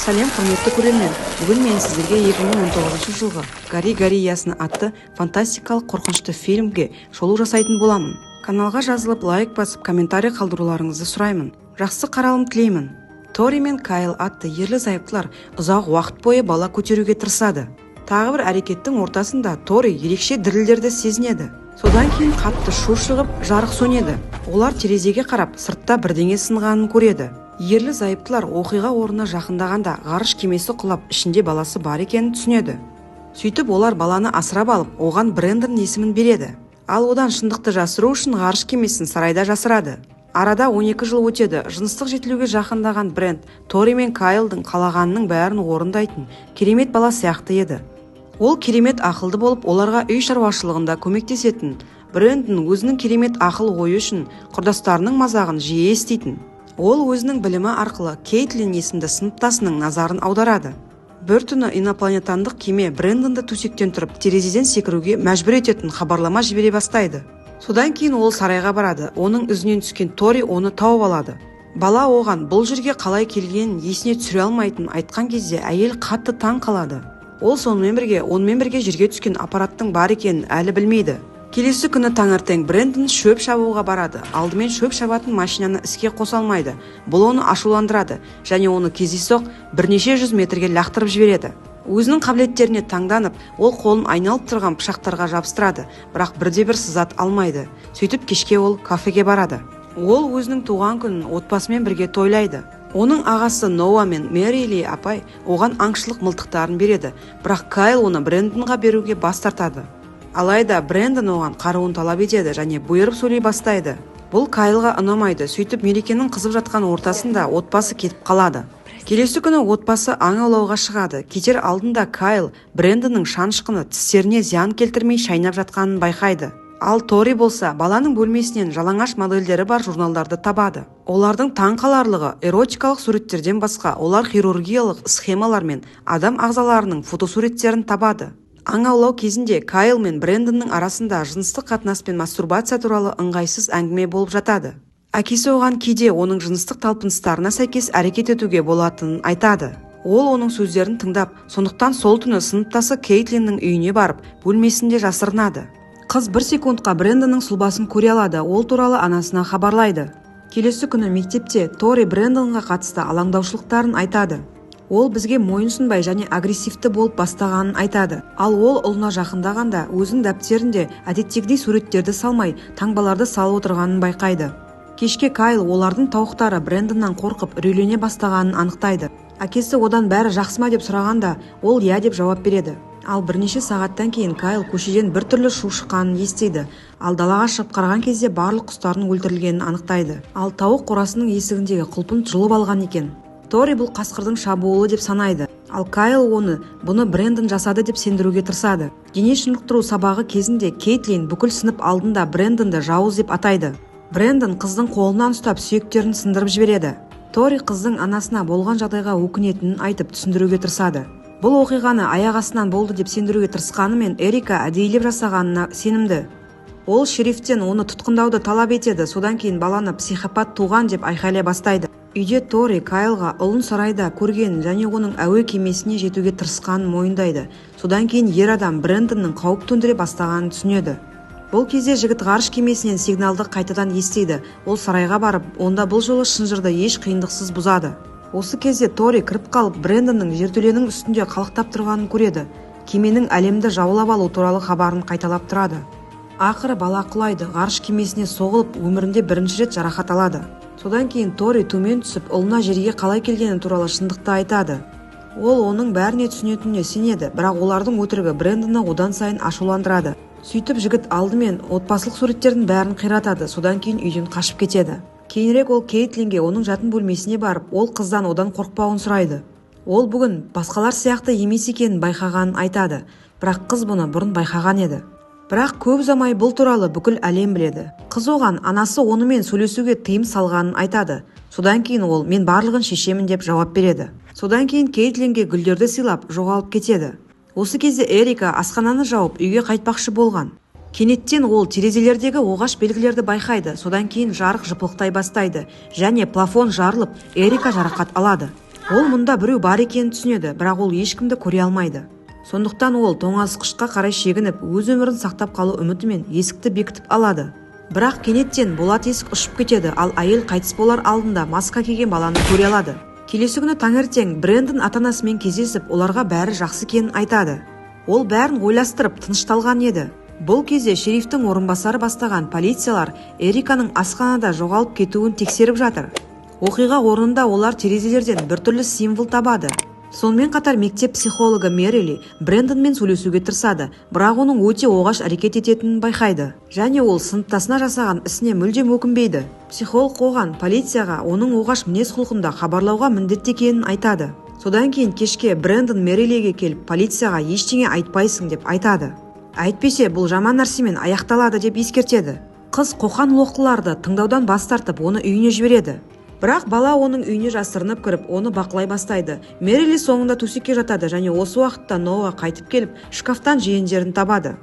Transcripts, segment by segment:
Сәлем, құрметті көрермен! Бүгін мен сіздерге 2019 жылғы «Гори, гори ясно» атты фантастикалық қорқынышты фильмге шолу жасайтын боламын. Каналға жазылып, лайк басып, комментарий қалдыруларыңызды сұраймын. Жақсы қаралым тілеймін. Тори мен Кайл атты ерлі зайыптылар ұзақ уақыт бойы бала көтеруге тырысады. Тағы бір әрекеттің ортасында Тори ерекше дірілдерді сезінеді. Содан кейін қатты шу шығып, жарық сөнеді. Олар терезеге қарап, сыртта бірдеңе сынғанын көреді. Ерлі зайыптылар оқиға орнына жақындағанда, ғарыш кемесі құлап, ішінде баласы бар екенін түсінеді. Сөйтіп, олар баланы асырап алып, оған Брэндон есімін береді. Ал одан шындықты жасыру үшін ғарыш кемесін сарайда жасырады. Арада 12 жыл өтеді. Жыныстық жетілуге жақындаған Брэнд Тори мен Кайлдың қалағанының бәрін орындайтын керемет бала сияқты еді. Ол керемет ақылды болып, оларға үй шаруашылығында көмектесетін. Брэндон өзінің керемет ақыл ойы үшін құрдастарының мазағын жиі еститін. Ол өзінің білімі арқылы Кейтлин есімді сыныптасының назарын аударады. Бір түні инопланетандық кеме Брэндонды төсектен тұрып, терезеден секіруге мәжбүр ететін хабарлама жібере бастайды. Содан кейін ол сарайға барады. Оның ізінен түскен Тори оны тауып алады. Бала оған бұл жерге қалай келгенін есіне түсіре алмайтынын айтқан кезде, әйел қатты таң қалады. Ол сонымен бірге онымен бірге жерге түскен аппараттың бар екенін әлі білмейді. Келесі күні таңертең Брэндон шөп шабуға барады. Алдымен шөп шабатын машинаны іске қоса алмайды. Бұл оны ашуландырады және оны кездейсоқ бірнеше жүз метрге лақтырып жібереді. Өзінің қабілеттеріне таңданып, ол қолын айналып тұрған пышақтарға жабыстырады, бірақ бірде бір сызат алмайды. Сөйтіп, кешке ол кафеге барады. Ол өзінің туған күнін отбасымен бірге тойлайды. Оның ағасы Ноа мен Мэри Ли апай оған аңшылық мылтықтарын береді, бірақ Кайл оны Брэндонға беруге бас тартады. Алайда Брэндон оған қаруын талап етеді және бұйырып сөйлей бастайды. Бұл Кайлға ұнамайды. Сөйтіп, мерекенің қызып жатқан ортасында отбасы кетіп қалады. Келесі күні отбасы аң аулауға шығады. Кетер алдында Кайл Брэндонның шанышқыны тістеріне зиян келтірмей шайнап жатқанын байқайды. Ал Тори болса, баланың бөлмесінен жалаңаш модельдері бар журналдарды табады. Олардың таң қаларлығы, эротикалық суреттерден басқа, олар хирургиялық схемалар мен адам ағзаларының фотосуреттерін табады. Аң аулау кезінде Кайл мен Брэндонның арасында жыныстық қатынас пен мастурбация туралы ыңғайсыз әңгіме болып жатады. Әкесі оған кейде оның жыныстық талпыныстарына сәйкес әрекет етуге болатынын айтады. Ол оның сөздерін тыңдап, сондықтан сол түні сыныптасы Кейтлиннің үйіне барып, бөлмесінде жасырынады. Қыз бір секундқа Брэндонның сұлбасын көре алады. Ол туралы анасына хабарлайды. Келесі күні мектепте Тори Брэндонға қатысты алаңдаушылықтарын айтады. Ол бізге мойынсұнбай және агрессивті болып бастағанын айтады. Ал ол ұлына жақындағанда, өзінің дәптерінде әдеттегідей суреттерді салмай, таңбаларды салып отырғанын байқайды. Кешке Кайл олардың тауықтары Брэндоннан қорқып, үрейлене бастағанын анықтайды. Әкесі одан бәрі жақсы ма деп сұрағанда, ол иә деп жауап береді. Ал бірнеше сағаттан кейін Кайл көшеден біртүрлі шу шыққанын естиді. Ал далаға шығып қараған кезде, барлық құстардың өлтірілгенін анықтайды. Ал тауық қорасының есігіндегі құлпын жұлып алған екен. Тори бұл қасқырдың шабуылы деп санайды. Ал Кайл оны бұны Брэндон жасады деп сендіруге тырысады. Дене шынықтыру сабағы кезінде Кейтлин бүкіл сынып алдында Брэндонды жауыз деп атайды. Брэндон қыздың қолынан ұстап, сүйектерін сындырып жібереді. Тори қыздың анасына болған жағдайға өкінетінін айтып, түсіндіруге тырысады. Бұл оқиғаны аяқ астынан болды деп сендіруге тырысқанымен, Эрика әдейілеп жасағанына сенімді. Ол шерифтен оны тұтқындауды талап етеді. Содан кейін баланы психопат туған деп айқайлай бастайды. Үйде Тори Кайлға ұлын сарайда көргенін және оның әуе кемесіне жетуге тырысқанын мойындайды. Содан кейін ер адам Брэндонның қауіп төндіре бастағанын түсінеді. Бұл кезде жігіт ғарыш кемесінен сигналды қайтадан естиді. Ол сарайға барып, онда бұл жолы шынжырды еш қиындықсыз бұзады. Осы кезде Тори кіріп қалып, Брэндонның жертөленің үстінде қалықтап тұрғанын көреді. Кеменің әлемді жаулап алу туралы хабарын қайталап тұрады. Ақыры бала құлайды, ғарыш кемесіне соғылып, өмірінде бірінші рет жарақат алады. Содан кейін Тори төмен түсіп, ұлына жерге қалай келгені туралы шындықты айтады. Ол оның бәріне түсінетініне сенеді, бірақ олардың өтірігі Брэндонны одан сайын ашуландырады. Сөйтіп, жігіт алдымен отбасылық суреттердің бәрін қиратады, содан кейін үйден қашып кетеді. Кейінірек ол Кейтлинге оның жатын бөлмесіне барып, ол қыздан одан қорықпауын сұрайды. Ол бүгін басқалар сияқты емес екенін байқағанын айтады, бірақ қыз бұны бұрын байқаған еді. Бірақ көп ұзамай бұл туралы бүкіл әлем біледі. Қыз оған анасы онымен сөйлесуге тыйым салғанын айтады. Содан кейін ол мен барлығын шешемін деп жауап береді. Содан кейін Кейтлинге гүлдерді сыйлап, жоғалып кетеді. Осы кезде Эрика асхананы жауып, үйге қайтпақшы болған. Кенеттен ол терезелердегі оғаш белгілерді байқайды. Содан кейін жарық жыпылықтай бастайды және плафон жарылып, Эрика жарақат алады. Ол мұнда біреу бар екенін түсінеді, бірақ ол ешкімді көре алмайды. Сондықтан ол тоңазытқышқа қарай шегініп, өз өмірін сақтап қалу үмітімен есікті бекітіп алады. Бірақ кенеттен болат есік ұшып кетеді, ал әйел қайтыс болар алдында маска киген баланы көре алады. Келесі күні таңертең Брэндон ата-анасымен кездесіп, оларға бәрі жақсы екенін айтады. Ол бәрін ойластырып, тынышталған еді. Бұл кезде шерифтің орынбасары бастаған полициялар Эриканың асханада жоғалып кетуін тексеріп жатыр. Оқиға орнында олар терезелерден біртүрлі символ табады. Сонымен қатар мектеп психологы Мерили Брэндонмен сөйлесуге тырысады, бірақ оның өте оғаш әрекет ететінін байқайды. Және ол сыныптасына жасаған ісіне мүлдем өкінбейді. Психолог оған полицияға оның оғаш мінез-құлқында хабарлауға міндетті екенін айтады. Содан кейін кешке Брэндон Мерилиге келіп, полицияға ештеңе айтпайсың деп айтады. Әйтпесе бұл жаман нәрсемен аяқталады деп ескертеді. Қыз қоқан-лоққыларды тыңдаудан бас тартып, оны үйіне жібереді. Бірақ бала оның үйіне жасырынып кіріп, оны бақылай бастайды. Мерили соңында төсекке жатады және осы уақытта Ноа қайтып келіп, шкафтан жиендерін табады.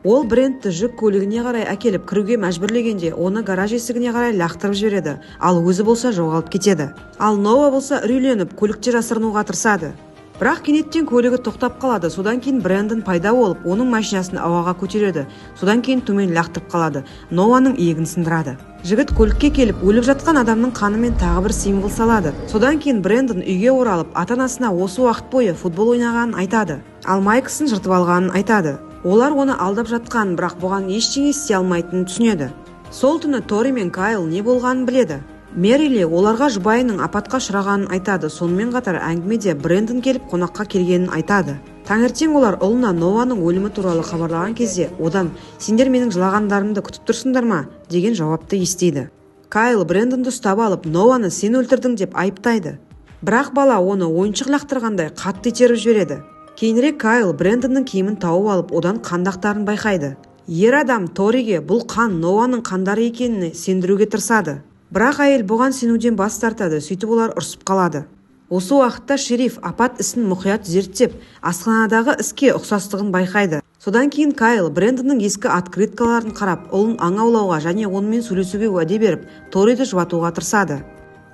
Ол Брентті жүк көлігіне қарай әкеліп кіруге мәжбүрлегенде, оны гараж есігіне қарай лақтырып жібереді, ал өзі болса жоғалып кетеді. Ал Ноа болса үрейленіп, көлікте жасырынуға тырысады. Бірақ кенеттен көлігі тоқтап қалады. Содан кейін Брэндон пайда болып, оның машинасын ауаға көтереді. Содан кейін төмен лақтырып қалады. Ноаның иегін сындырады. Жігіт көлікке келіп, өліп жатқан адамның қанымен тағы бір символ салады. Содан кейін Брэндон үйге оралып, ата-анасына осы уақыт бойы футбол ойнағанын айтады. Ал майкасын жыртып алғанын айтады. Олар оны алдап жатқанын, бірақ бұған ештеңе істей алмайтынын түсінеді. Сол түні Тори мен Кайл не болғанын біледі. Мерили оларға жұбайының апатқа ұшырағанын айтады. Сонымен қатар әңгімеде Брэндон келіп қонаққа келгенін айтады. Таңертең олар ұлына Ноаның өлімі туралы хабарлаған кезде, одан «Сендер менің жылағандарымды күтіп тұрсыңдар ма?» деген жауапты естиді. Кайл Брэндонды ұстап алып, Ноаны сен өлтірдің деп айыптайды. Бірақ бала оны ойыншық лақтырғандай қатты итеріп жібереді. Кейінірек Кайл Брэндонның киімін тауып алып, одан қан дақтарын байқайды. Ер адам Ториге бұл қан Ноаның қандары екеніне сендіруге тырысады. Бірақ әйел бұған сенуден бас тартады, сөйтіп олар ұрсып қалады. Осы уақытта шериф апат ісін мұқият зерттеп, асханадағы іске ұқсастығын байқайды. Содан кейін Кайл Брэндонның ескі открыткаларын қарап, ұлын аң аулауға және онымен сөйлесуге уәде беріп, Ториді жұбатуға тырысады.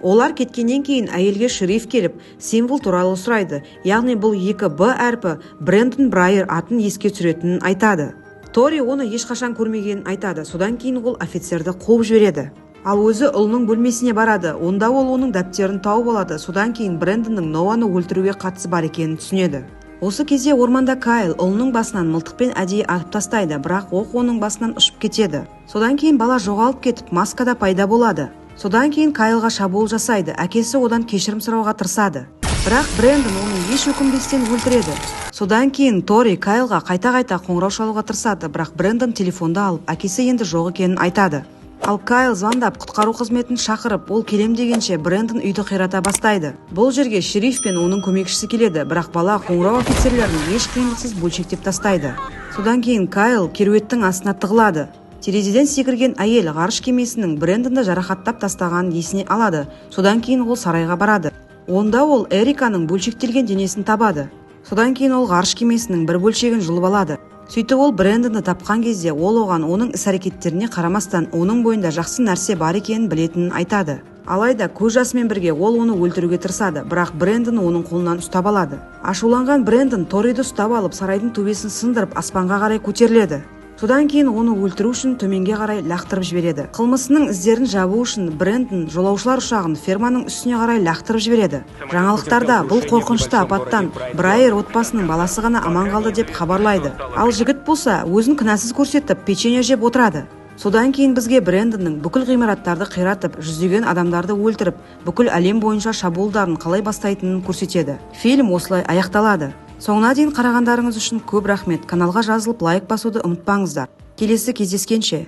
Олар кеткеннен кейін әйелге шериф келіп, символ туралы сұрайды, яғни бұл екі Б әрпі Брэндон Брайер атын еске түсіретінін айтады. Тори оны ешқашан көрмегенін айтады. Содан кейін ол офицерді қуып жібереді. Ал өзі ұлының бөлмесіне барады. Онда ол оның дәптерін тауып алады. Содан кейін Брэндонның Ноаны өлтіруге қатысы бар екенін түсінеді. Осы кезде орманда Кайл ұлының басынан мылтықпен әдейі атып тастайды, бірақ оқ оның басынан ұшып кетеді. Содан кейін бала жоғалып кетіп, маскада пайда болады. Содан кейін Кайлға шабуыл жасайды. Әкесі одан кешірім сұрауға тырысады. Бірақ Брэндон оны еш өкінбестен өлтіреді. Содан кейін Тори Кайлға қайта-қайта қоңырау шалуға тырысады, бірақ Брэндон телефонды алып, әкесі енді жоқ екенін айтады. Ал Кайл звондап, құтқару қызметін шақырып, ол келем дегенше Брэндон үйді қирата бастайды. Бұл жерге шериф пен оның көмекшісі келеді, бірақ бала қоңырау офицерлерін еш қиындықсыз бөлшектеп тастайды. Содан кейін Кайл кереуеттің астына тығылады. Терезеден секірген әйел ғарыш кемесінің Брэндонды жарақаттап тастағанын есіне алады. Содан кейін ол сарайға барады. Онда ол Эриканың бөлшектелген денесін табады. Содан кейін ол ғарыш кемесінің бір бөлшегін жұлып алады. Сөйтіп ол Брэндонды тапқан кезде, ол оған оның іс-әрекеттеріне қарамастан оның бойында жақсы нәрсе бар екенін білетінін айтады. Алайда көз жасымен бірге ол оны өлтіруге тырысады, бірақ Брэндон оның қолынан ұстап алады. Ашуланған Брэндон Ториді ұстап алып, сарайдың төбесін сындырып, аспанға қарай көтеріледі. Содан кейін оны өлтіру үшін төменге қарай лақтырып жібереді. Қылмысының іздерін жабу үшін Брэндон жолаушылар ұшағын ферманың үстіне қарай лақтырып жібереді. Жаңалықтарда бұл қорқынышты апаттан Брайер отбасының баласы ғана аман қалды деп хабарлайды. Ал жігіт болса өзін кінәсіз көрсетіп, печенье жеп отырады. Содан кейін бізге Брэндонның бүкіл ғимараттарды қиратып, жүздеген адамдарды өлтіріп, бүкіл әлем бойынша шабуылдарын қалай бастайтынын көрсетеді. Фильм осылай аяқталады. Соңына дейін қарағандарыңыз үшін көп рахмет. Каналға жазылып, лайк басуды ұмытпаңыздар. Келесі кездескенше.